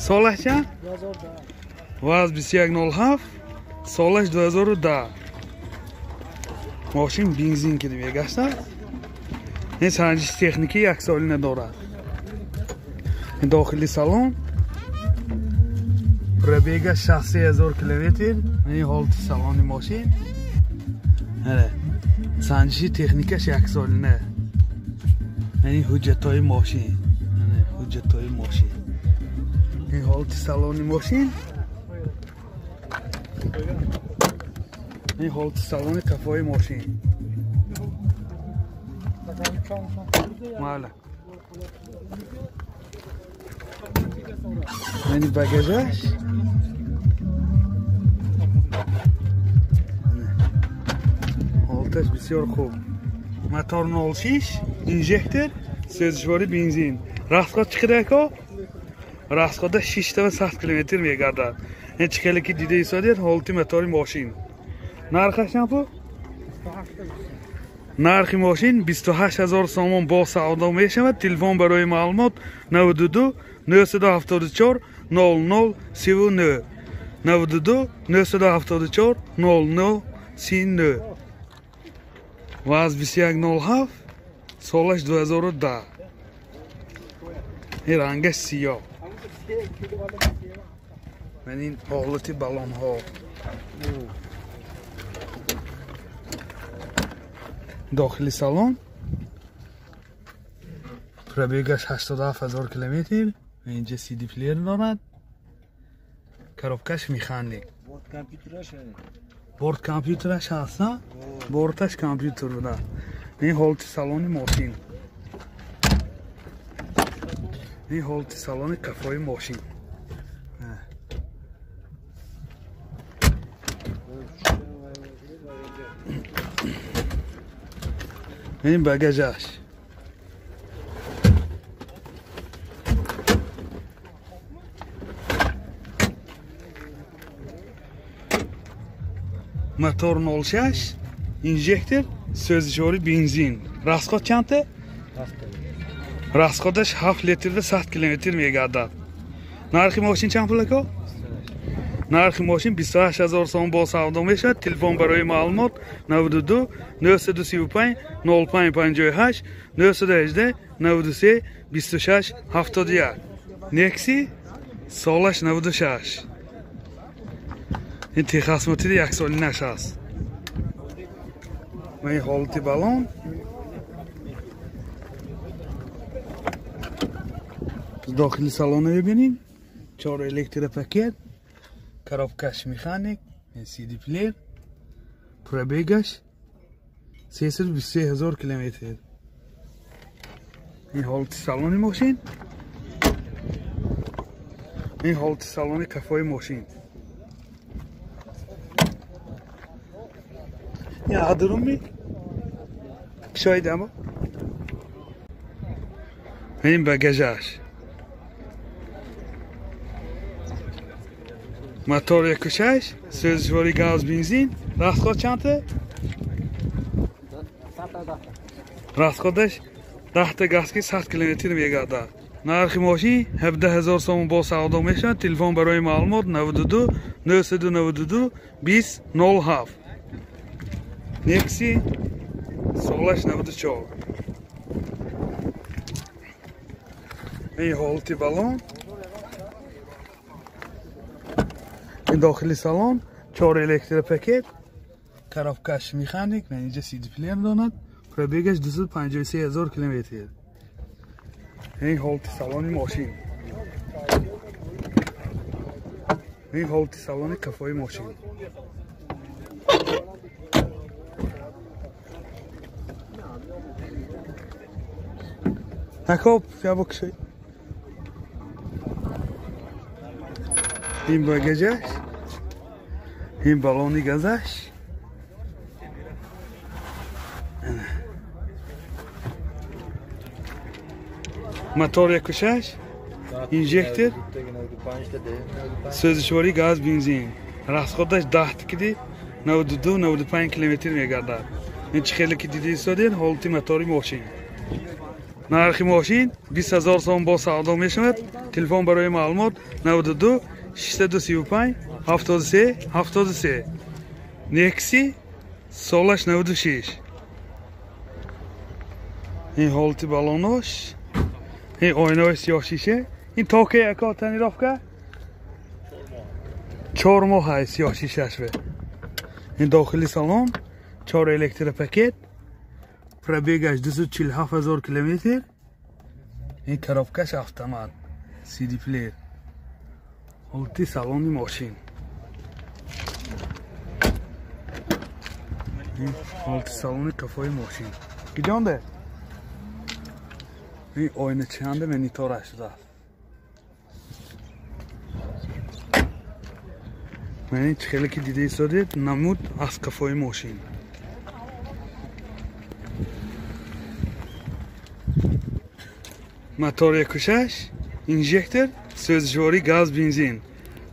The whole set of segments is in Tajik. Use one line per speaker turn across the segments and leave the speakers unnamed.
Солаш чанд? ВАЗ 2107, солаш 2010. Мошин бензин ки мегашта. Ин санҷиши техникӣ як солина дорад. Дохили салон пробега 63000 километр. Ин ҳолати салони мошин. Санҷиши техникаш як солина. Ин ҳуҷҷатҳои мошин. Ҳуҷҷатҳои мошин. Ин ҳолати салони мошин. Ин ҳолати салони қафои мошин. Мала. Ин багажаш. Ҳолаташ бисёр хуб. Мотор 06, инжектор, сӯзишвори бензин. Расход чӣ қадар ако? Расхода 600 километр мегардад. Ин чӣ хеле ки дида истодед ҳолати мотори мошин. Нархаш чанд пул? Нархи мошин 28000 сомон бо савдо мешавад. Телефон барои маълумот 92 974 00 39 92 974 00 39. ВАЗ 2107, солаш 2010. Ин рангаш сиёҳ. Ман ин ҳолати балонҳо. Дохили салон пробегаш 87000 километр. Инҷа CD плеер дорад. Коробкаш механик. Борт компютераш ҳаст, борташ компютер буда. Ин ҳолати салони мошин. Ин ҳолати салони қафои мошин. Ин багажаш. Мотор 06, инжектор, сӯзишвори бензин. Расход чандта? Расходаш 7 литрда 100 километр мегардад. Нархи мошин чанд пул ако? Нархи мошин 28000 сом бо савдо мешавад. Телефон барои маълумот 92 935 05 58 918 93 26 71. Некси солаш 96. Ин техосмотри як солинаш аст. Ин ҳолати балон. Дохили салонро мебинем. 4 электропакет, коробкаш механик, CD плеер, пробегаш 323000 километр. Ин ҳолати салони мошин. Ин ҳолати салони қафои мошин. Я дуруми кушоидамо. Ин багажаш. Мотор 1.6, сӯзишвори газ бензин. Расход чандта? Расходаш 10 газ ки 100 километр мегардад. Нархи мошин 17000 сомон бо савдо мешавад. Телефон барои маълумот 92 992 20 07. Некси солаш 94. Ин ҳолати балон. Ин дохили салон 4 электропакет, коробкаш механик, инҷа CD плеер дорад. Пробегаш 253000 километр. Ин ҳолати салони мошин. Ин ҳолати салони қафои мошин. Ако, я бокши. Ин багажаш, ин балони газаш. Мотор 1.6, инжектор, сӯзишвори газ бензин. Расходаш 10 киди 92 95 километр мегардад. Ин чӣ хеле ки дида истодед ҳолати мотори мошин. Нархи мошин 20 000 сом бо савдо мешавад. Телефон барои маълумот 92 635 73 73. Некси солаш 96. Ин ҳолати балонош, ин оинаҳои сиёҳ шиша. Ин токе яко тонировка 4 моҳ ҳай сиёҳ шишаш. Ин дохили салон 4 электропакет, пробегаш 247 000 километр. Ин коробкаш автомат, CD плеер. Ҳолати салони мошин. Ин ҳолати салони қафои мошин. Киҷонде? Ин оина чанде монитораш шудааст. Ман ин хеле ки дида истодед намуд аз қафои мошин. Мотор 1.6, инжектор, сӯзишворӣ газ, бензин.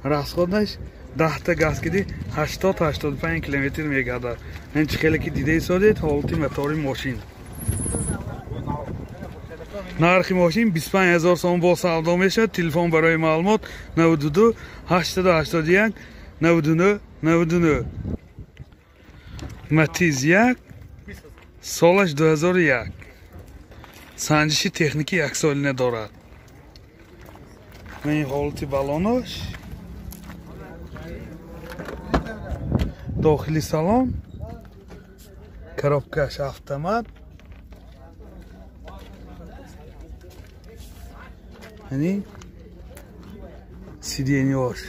Расходаш 10 та газ киди 80-85 километр мегардад. Ин хеле ки дида истодед ҳолати мотори мошин. Нархи мошин 25 000 сом бо савдо мешавад. Телефон барои маълумот 92 881 99 99. Матиз 1, солаш 2001. Санҷиши техникӣ яксолина дорад. Ин ҳолати балонош, дохили салон, коробкаш автомат. Яъне сиденьош.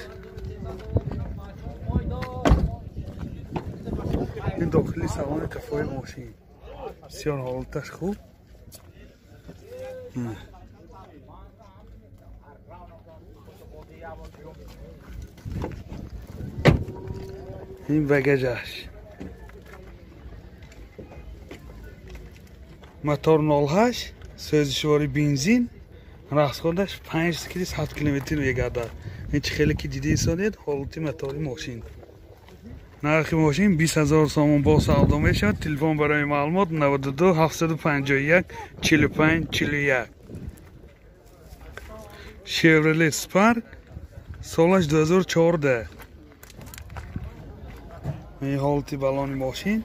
Ин дохили салони қафои мошин. Бисёр ҳолаташ хуб. Ин багажаш. Мотор 0.8, сӯзишворӣ бензин, расходаш 5-100 километр мегардад. Ин чӣ хеле ки дида истодед ҳолати мотори мошин. Нархи мошин 20 000 сомон бо савдо мешавад. Телефон барои маълумот 92 751 45 41. Chevrolet Spark солаш 2014. Ин ҳолати балони мошин.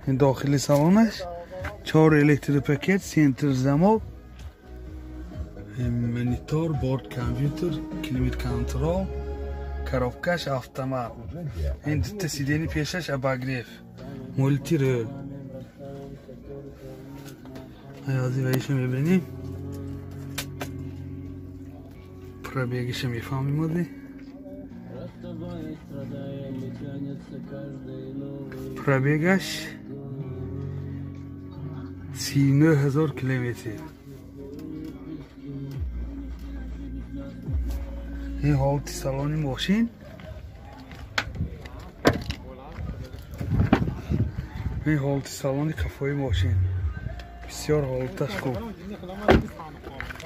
Ин дохили салонаш 4 электропакет, центр замок, монитор, борт компютер, климат контрол, коробкаш автомат. Ин дута сидени пешаш обогрев, мультирул. Ҳозир ваиша мебинем. Пробегиша мефаҳмем оди. Пробегаш 39 000 километр. Ин ҳолати салони мошин. Ин ҳолати салони қафои мошин. Бисёр ҳолаташ хуб.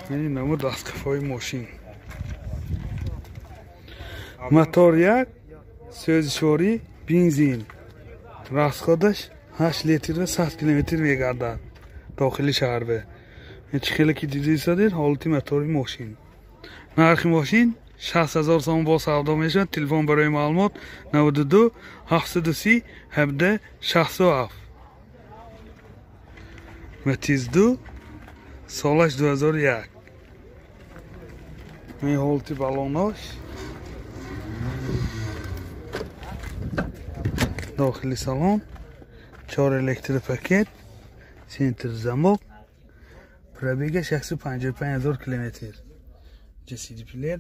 Ин намуд аз қафои мошин. Мотор 1, сӯзишворӣ бензин. Расходаш 8 литр ва 100 километр мегардад дохили шаҳр. Ин чӣ хеле ки дида истодед ҳолати мотори мошин. Нархи мошин 60 000 сом бо савдо мешавад. Телефон барои маълумот 92 730 17 67. Матиз 2, солаш 2001. Ин ҳолати балонош, дохили салон, 4 электропакет, центр замок, пробегаш 155 000 километр. CD плеер,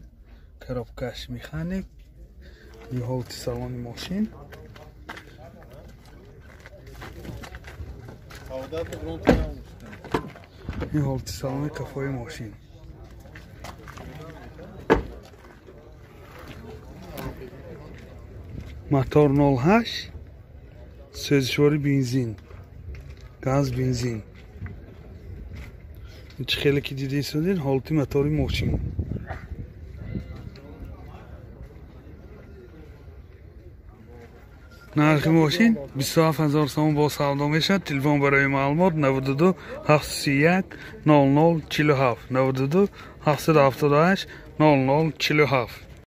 коробкаш механик, ин ҳолати салони мошин. Ин ҳолати салони қафои мошин. Мотор 0.8, сӯзишворӣ бензин, газ, бензин. Ин чӣ хеле ки дида истодед ҳолати мотори мошин. Нархи мошин 27 ҳазор сомон бо савдо мешавад. Телефон барои маълумот 92 731 00 47, 92 778 00 47.